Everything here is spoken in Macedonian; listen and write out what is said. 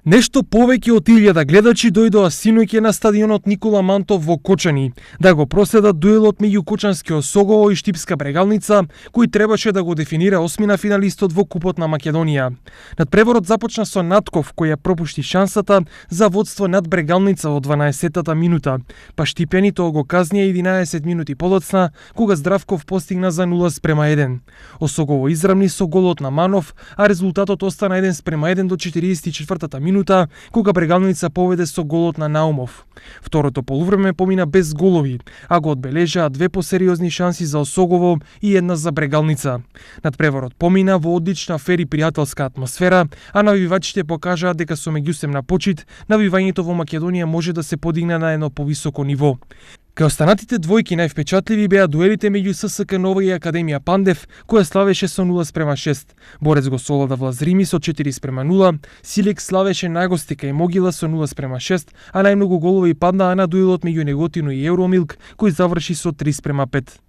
Нешто повеќе од 1000 гледачи дојдоа синоќа на стадионот Никола Мантов во Кочани да го проследат дуелот меѓу Кочанскиот Согово и Штипска Брегалница, кој требаше да го дефинира осмина финалистот во Купот на Македонија. Надпреварот започна со Натков кој ја пропушти шансата за водство над Брегалница во 12-тата минута, па Штипјани тоа го казнија 11 минути подоцна кога Здравков постигна за 0:1. Осогово израмни со голот на Манов, а резултатот остана 1:1 до 44-та минута кога Брегалница поведе со голот на Наумов. Второто полувреме помина без голови, а го одбележаа две посериозни шанси за Осогово и една за Брегалница. Надпреварот помина во одлична фер и пријателска атмосфера, а навивачите покажаа дека со меѓусебна почит навивањето во Македонија може да се подигне на едно повисоко ниво. Кај останатите двојки највпечатливи беа дуелите меѓу ССК Нова и Академија Пандев, која славеше со 0:6. Борец го солода влаз Рими со 4:0, Силек славеше нагостика и Могила со 0:6, а најмногу голови паднаа на дуелот меѓу Неготино и Евромилк, кој заврши со 3:5.